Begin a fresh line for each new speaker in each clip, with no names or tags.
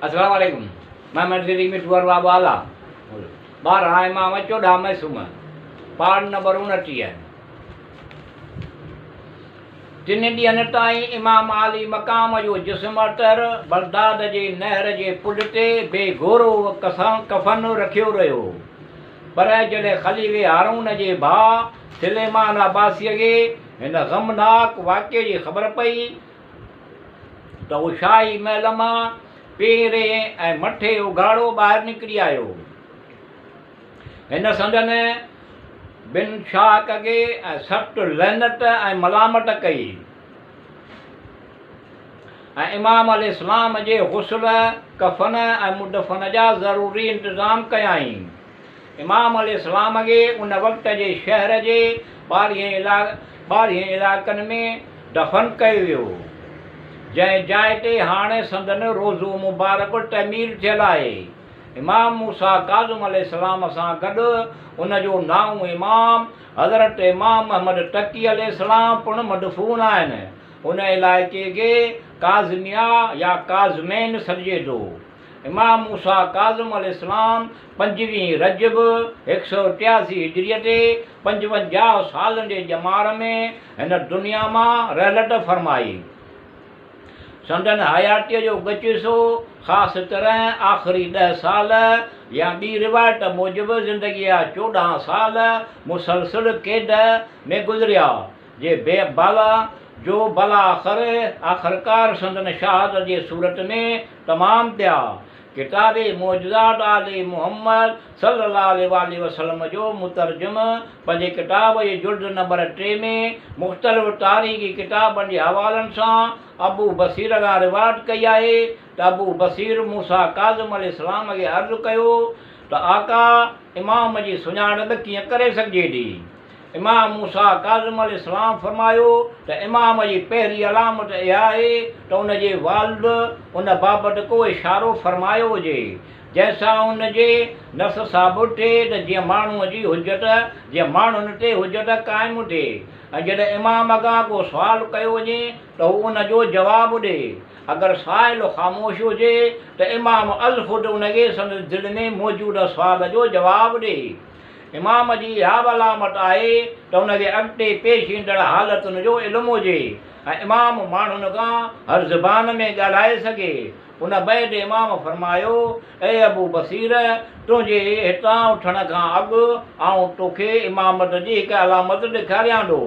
السلام عليڪم محمد صديق مٺو ارباب اعليٰ 12 امام 14 معصوم پارٽ نمبر 29. ٽن ڏينهن تائين امام عالي مقام جو جسم اطهر بغداد جي نهر جي پل تي بي گورو و ڪفن رکيو رهيو. پر جڏهن خليفي هارون جي ڀاء سليمان عباسيء کي هن غمناڪ واقعي جي خبر پئي ته هو شاهي محل مان پيرين ۽ مٿي اگهاڙو ٻاهر نڪري آيو. هن سندن بن شاهه کي سخت لعنت ۽ ملامت ڪئي ۽ امام عليه السلام جي غسل، ڪفن ۽ مدفن جا ضروري انتظام ڪيائين. امام عليه السلام کي ان وقت جي شهر جي ٻاهرين علائقن ۾ دفن ڪيو ويو، جنهن جاء تي هاڻي سندن روضو مبارڪ تعمير ٿيل آهي. امام موسيٰ ڪاظم عليه السلام سان گڏ ان جو نائون امام حضرت امام محمد تقي عليه السلام پڻ مدفون آهن. ان علائقي کي ڪاظميه يا ڪاظمين سڏجي ٿو. امام موسيٰ ڪاظم عليه السلام پنجويهين رجب 183 هجريء تي 55 سالن جي ڄمار ۾ هن دنيا مان رحلت فرمائي. سندن حياتيء جو ڳچ حصو، خاص طرح آخري ڏهه سال يا ٻي روايت موجب زندگيء جا 14 سال مسلسل قيد ۾ گذريا، جي بي بالا جو بالاخر آخرڪار سندن شهادت جي صورت ۾ تمام پيا. ڪتاب معجزات آل محمد صلي الله عليه واٰله وسلم جو مترجم پنهنجي ڪتاب جي جلد نمبر 3 ۾ مختلف تاريخي ڪتابن جي حوالن سان ابو بصير کان روايت ڪئي آهي ته ابو بصير موسيٰ ڪاظم عليه السلام کي عرض ڪيو ته آقا امام جي سڃاڻپ ڪيئن ڪري سگهجي ٿي؟ امام موسيٰ ڪاظم عليه السلام فرمايو ته امام جي پهرين علامت اها آهي ته ان جي والد ان بابت ڪو اشارو فرمايو هجي جنهن سان ان جي نص ثابت ٿئي ته جيئن ماڻهوء جي حجت جيئن ماڻهن تي حجت قائم ٿئي ۽ جڏهن امام کان ڪو سوال ڪيو وڃي ته هو ان جو جواب ڏئي. اگر سائل خاموش هجي ته امام ازخود ان کي سندس دل ۾ موجوده سوال جو جواب ڏئي. امام جي اها به علامت آهي ته ان کي اڳتي پيش ايندڙ حالتن جو علم هجي ۽ امام ماڻهن کان هر زبان ۾ ڳالهائي سگهي. ان بعد امام فرمايو، اي ابو بصير! تنهنجي هتان اٿڻ کان اڳ آئون توکي امامت جي هڪ علامت ڏيکاريان ٿو.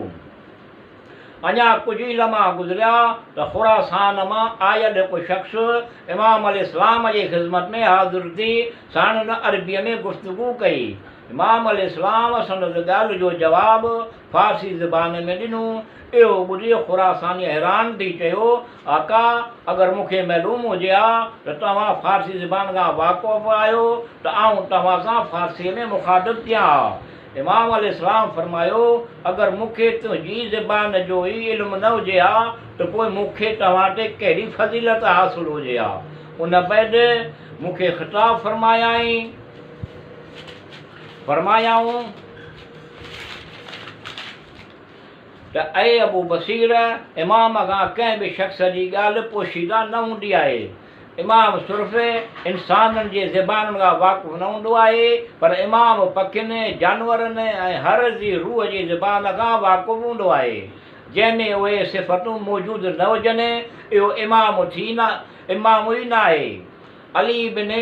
اڃا ڪجهه ئي لمحا گذريا ته خراسان مان آيل هڪ شخص امام عليه السلام جي خذمت ۾ حاضر ٿي ساڻن عربيء ۾ گفتگو ڪئي. امام عليه السلام سندس ڳالهه جو جواب فارسي زبان ۾ ڏنو. اهو ٻڌي خراسانيء حيران ٿي چيو، آقا! اگر مون کي معلوم هجي ها ته توهان فارسي زبان کان واقف آهيو ته آئون توهان سان فارسيء ۾ مخاطب ٿيان ها. امام عليه السلام فرمايو، اگر مون کي تنهنجي زبان جو ئي علم نه هجي ها ته پوء مون کي توهان تي ڪهڙي فضيلت حاصل هجي ها؟ ان بعد مون کي خطاب فرمايائين، فرمايائون ته اي ابو بصير! امام کان ڪنهن به شخص جي ڳالهه پوشيده نه هوندي آهي. امام صرف انسانن جي زبانن کان واقف نه هوندو آهي پر امام پکين، جانورن ۽ هر ذي روح جي زبان کان واقف هوندو آهي. جنهن ۾ اهي صفتون موجود نه هجن اهو امام ٿي نه امام ئي ناهي. علي بن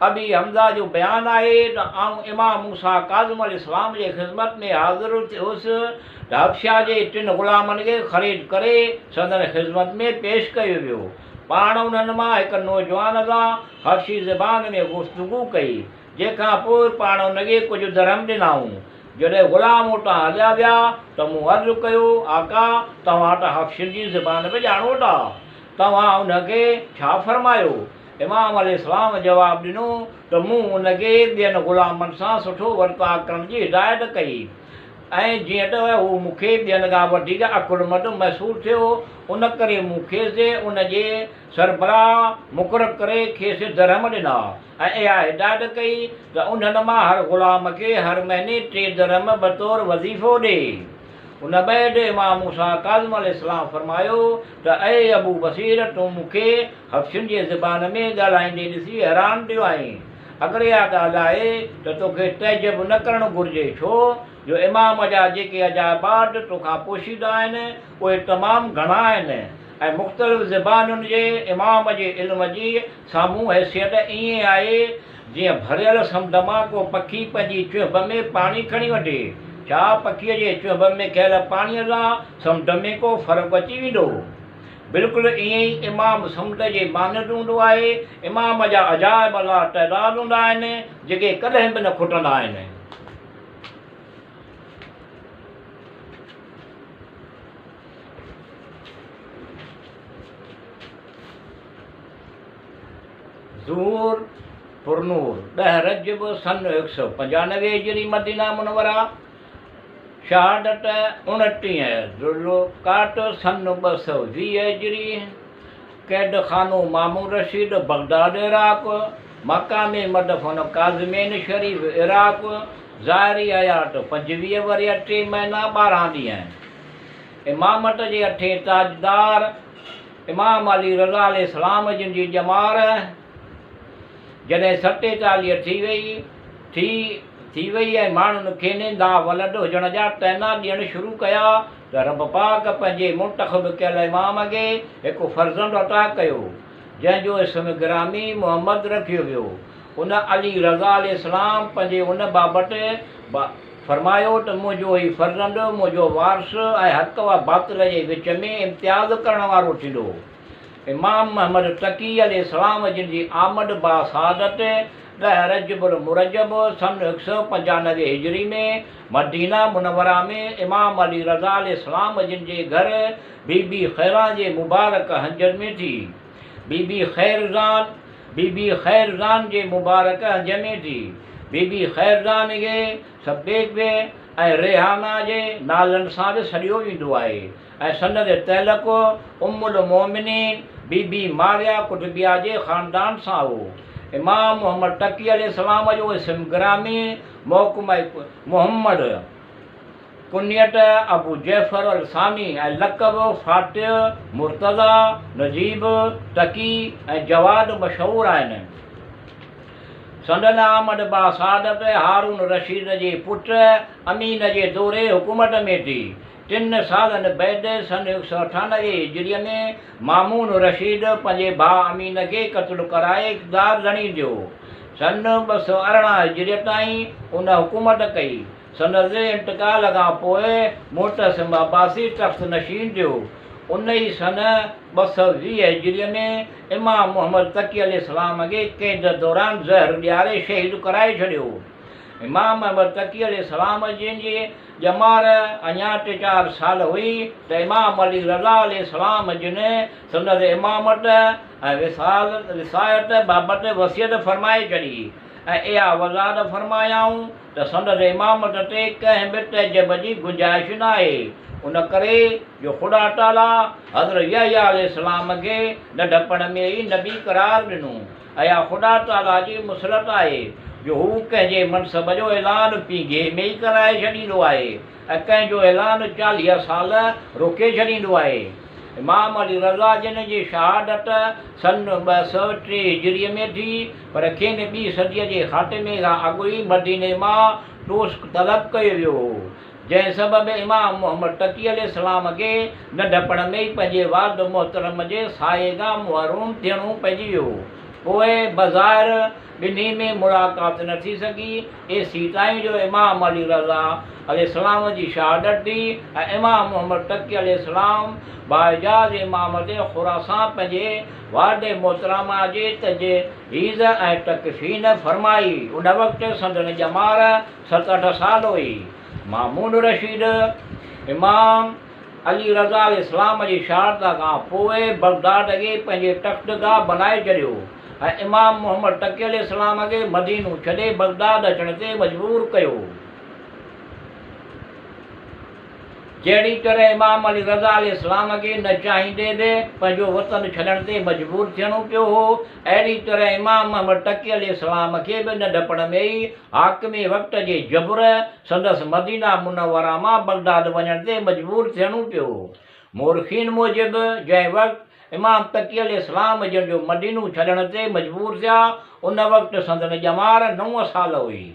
ابي حمزه جو بيان آهي ته آئون امام موسيٰ ڪاظم عليه السلام جي خذمت ۾ حاضر هيس ته حبشه جي ٽن غلامن کي خريد ڪري سندن خذمت ۾ پيش ڪيو ويو. پاڻ انهن مان هڪ نوجوان سان حبشي زبان ۾ گفتگو ڪئي، جنهن کان پوء پاڻ ان کي ڪجهه درهم ڏنائون. جڏهن غلام اتان هليا ويا ته مون عرض ڪيو، آقا! توهان ته حبشين جي زبان به ڄاڻو ٿا، توهان ان کي ڇا فرمايو؟ امام عليه السلام جواب ڏنو ته مون ان کي ٻين غلامن سان سٺو ورتاء ڪرڻ جي هدايت ڪئي ۽ جيئن ته هو مون کي ٻين کان وڌيڪ عقلمند محسوس ٿيو ان ڪري مون کيس ان جي سربراهه مقرر ڪري کيس درهم ڏنا ۽ اها هدايت ڪئي ته انهن مان هر غلام کي هر مهيني ٽي درهم بطور وظيفو ڏي. ان بعد امام موسيٰ ڪاظم عليه السلام فرمايو ته اي ابو بصير! تون مون کي حبشين جي زبان ۾ ڳالهائيندي ڏسي حيران ٿيو آهين. اگر اها ڳالهه آهي ته توکي تعجب نه ڪرڻ گهرجي، ڇو جو امام جا جيڪي عجائبات توکان پوشيده آهن، اهي تمام گهڻا آهن ۽ مختلف زبانن جي امام جي علم جي سامهون حيثيت ائين آهي جيئن ڀريل سمنڊ مان ڪو پکي پنهنجي چهنب ۾ پاڻي کڻي وٺي. ڇا پکيء جي چهنب ۾ کنيل پاڻيء سان سمنڊ ۾ ڪو فرق اچي ويندو؟ بلڪل ائين ئي امام سمنڊ جي مانند هوندو آهي. امام جا عجائب لا تعداد هوندا آهن، جيڪي ڪڏهن به نه کٽندا آهن. ظهور پرنور، ڏهه رجب سن 195 هجري مدينه منوره، شهادت 29 ذوالقعد سن 220 هجري، قيد خانو مامون رشيد بغداد عراق، مقام مدفن ڪاظمين شريف عراق، ظاهري حيات 25 ورهيه ٽي مهينا 12 ڏينهن. امامت جي اٺين تاجدار امام علي رضا عليه السلام جن جي ڄمار جڏهن 47 ٿي وئي ٿي ٿي وئي ۽ ماڻهن کين لاولد هجڻ جا طعنا ڏيڻ شروع ڪيا ته رب پاڪ پنهنجي منتخب ڪيل امام کي هڪ فرزند عطا ڪيو جنهن جو اسم گرامي محمد رکيو ويو. ان علي رضا عليه السلام پنهنجي ان بابت فرمايو ته منهنجو هي فرزند منهنجو وارث ۽ حق و باطل جي وچ ۾ امتياز ڪرڻ وارو ٿيندو. امام محمد تقي عليه السلام جن جي آمد باسعادت ڏهه رجب المرجب سن 195 هجري ۾ مدينه منوره ۾ امام علي رضا عليه السلام جن جي گهر بي بي خيران جي مبارڪ هنج ۾ ٿي. بي بي خيرزان بي بي خيرزان جي مبارڪ هنج ۾ ٿي. بي بي خيرزان کي سبيڪ ۽ ريحانه جي نالن سان به سڏيو ويندو آهي ۽ سندس تعلق ام المومنين بي بي ماريه قطبيه جي خاندان سان هو. امام محمد تقي عليه السلام جو اسم گرامي محڪمه محمد، ڪنيت ابو جعفر الثاني ۽ لقب فاتح، مرتضيٰ، نجيب، تقي ۽ جواد مشهور آهن. سندن آمد باسعادت هارون رشيد جي پٽ امين جي دور حڪومت ۾ ٿي. ٽن سالن بعد سن 198 هجريء ۾ مامون رشيد پنهنجي ڀاء امين کي قتل ڪرائي اقتدار ڌڻي ٿيو. سن 218 هجريء تائين ان حڪومت ڪئي. سندس انتقال کان پوء معتصم عباسي تخت نشين ٿيو. ان ئي سنه 220 هجريء ۾ امام محمد تقي عليه السلام کي قيد دوران زهر ڏياري شهيد ڪرائي ڇڏيو. امام محمد تقي عليه السلام جن جي ڄمار اڃا ٽي چار سال هئي ته امام علي رضا عليه السلام جن سندس امامت ۽ وصايت بابت وصيت فرمائي ڇڏي ۽ اها وضاحت فرمايائون ته سندس امامت تي ڪنهن به تعجب جي گنجائش ناهي، ان ڪري جو خدا تعاليٰ حضرت يحيٰ عليه السلام کي ننڍپڻ ۾ ئي نبي قرار ڏنو. اها خدا تعاليٰ جي مصلحت آهي جو هو ڪنهن جي منصب جو اعلان پينگهي ۾ ئي ڪرائي ڇڏيندو آهي ۽ ڪنهن جو اعلان 40 سال روڪي ڇڏيندو آهي. امام علي رضا جن جي شهادت سن 203 هجريء ۾ ٿي، پر کين ٻي صديء جي خاتمي کان اڳ ئي مديني مان ٽوسڪ طلب ڪيو ويو هو، جنهن سبب امام محمد تقي عليه السلام کي ننڍپڻ ۾ ئي پنهنجي والد محترم جي سايي کان محروم ٿيڻو پئجي ويو. پوء بظاهر ٻنهي ۾ ملاقات نه ٿي سگهي، ايسيتائين جو امام علي رضا عليه السلام جي شهادت ٿي ۽ امام محمد تقي عليه السلام بااعجاز امامت خراسان پنهنجي والده محترمه جي تجهيز ۽ تڪفين فرمائي. ان وقت سندن ڄمار ست اٺ سال هئي. مامون رشيد امام علي رضا عليه السلام جي شهادت کان پوء بغداد کي پنهنجي تختگاهه بنائي ڇڏيو ۽ امام محمد تقي عليه السلام کي مدينو ڇڏي بغداد اچڻ تي مجبور ڪيو. جهڙي طرح امام علي رضا عليه السلام کي نه چاهيندي به پنهنجو وطن ڇڏڻ تي مجبور ٿيڻو پيو هو، اهڙي طرح امام محمد تقي عليه السلام کي به ننڍپڻ ۾ ئي حاڪم وقت جي جبر سندس مدينه منوره مان بغداد وڃڻ تي مجبور ٿيڻو پيو. مورخين موجب جنهن وقت امام تقي عليه السلام جن جو مدينو ڇڏڻ تي مجبور ٿيا، ان وقت سندن ڄمار نو سال هئي.